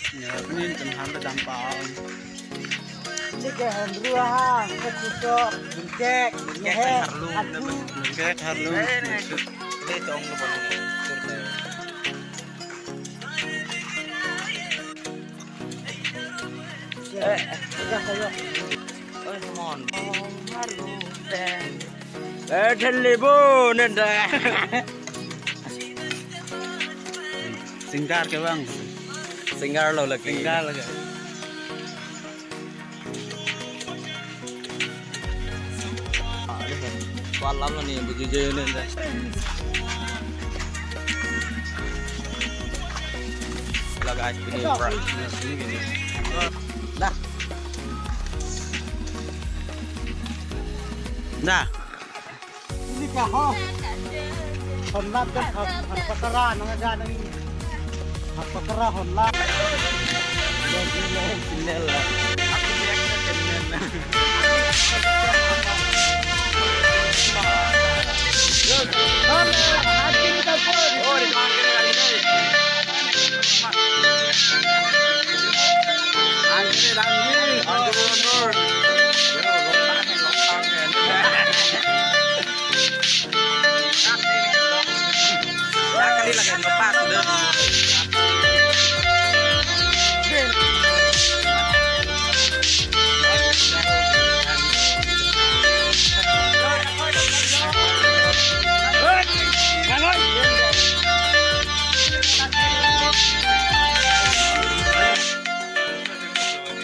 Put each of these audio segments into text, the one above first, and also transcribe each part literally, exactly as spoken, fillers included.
Ya, ini tentang kedampak. Cek ya, Hendro ha, ke kusok, bingkek, bingkek, ngehe, harlung, atu. Bingkek, harlung. Ini tong lu baru. Eh, ya, ayo. Oi, mon. Oh, harlung, deh. Eh, theli bo, nenda. Singer ke bang. Singer lo lagi. Singer lagi. Walam lo ni, buju je ni. Laga ice cream. Dah. Dah. Ini kah ho? Honla kan hak, hak pakara nang aja nang ini. Hak pakara honla. Aku biar kena. Oh, dipanggil lagi deh.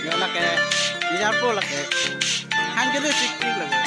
Yo lake, ini apa lake? Hangke sikit lake.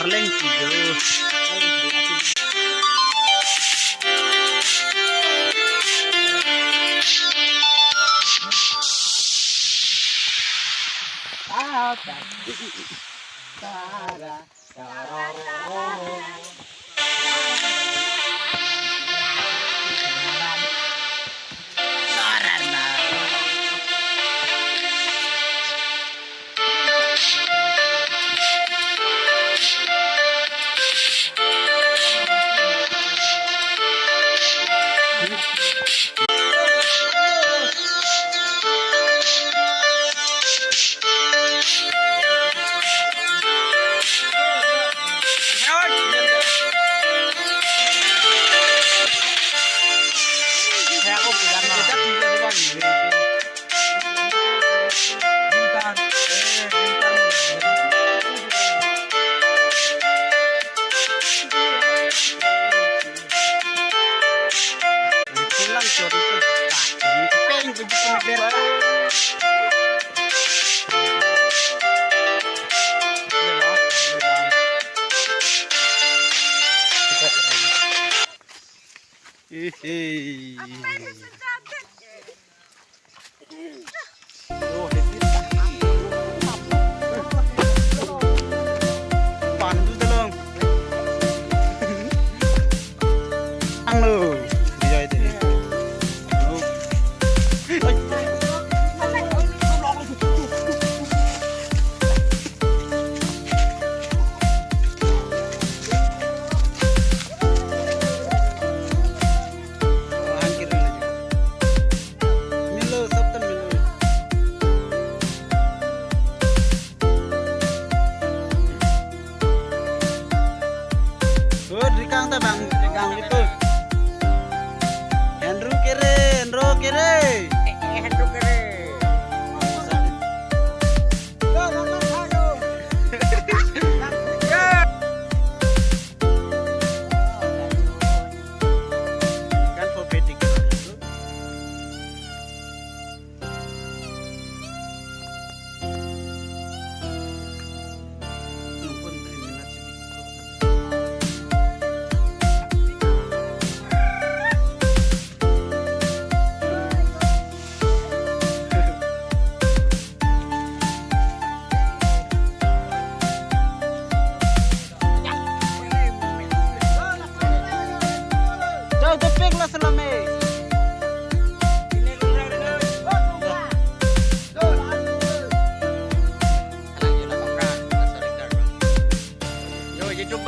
Arleng tiga. Pandu telong. Anglo. Bijai de.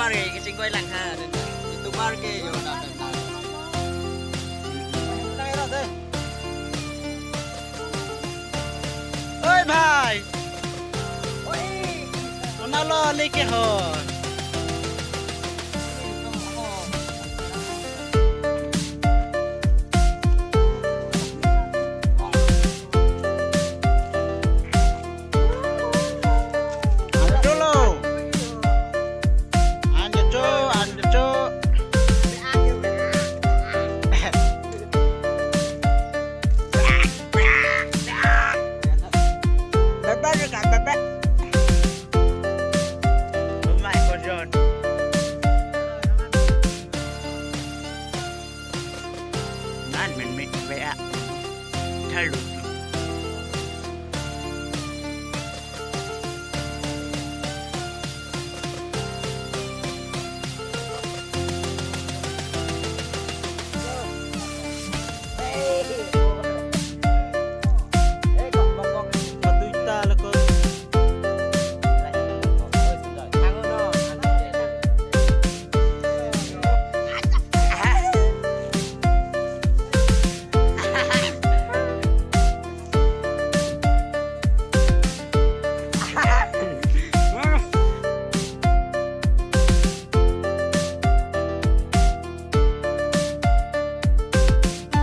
Are kachingkoi lang ha. YouTuber ke yo da da. Oi bhai. Konatlo ale ke ho?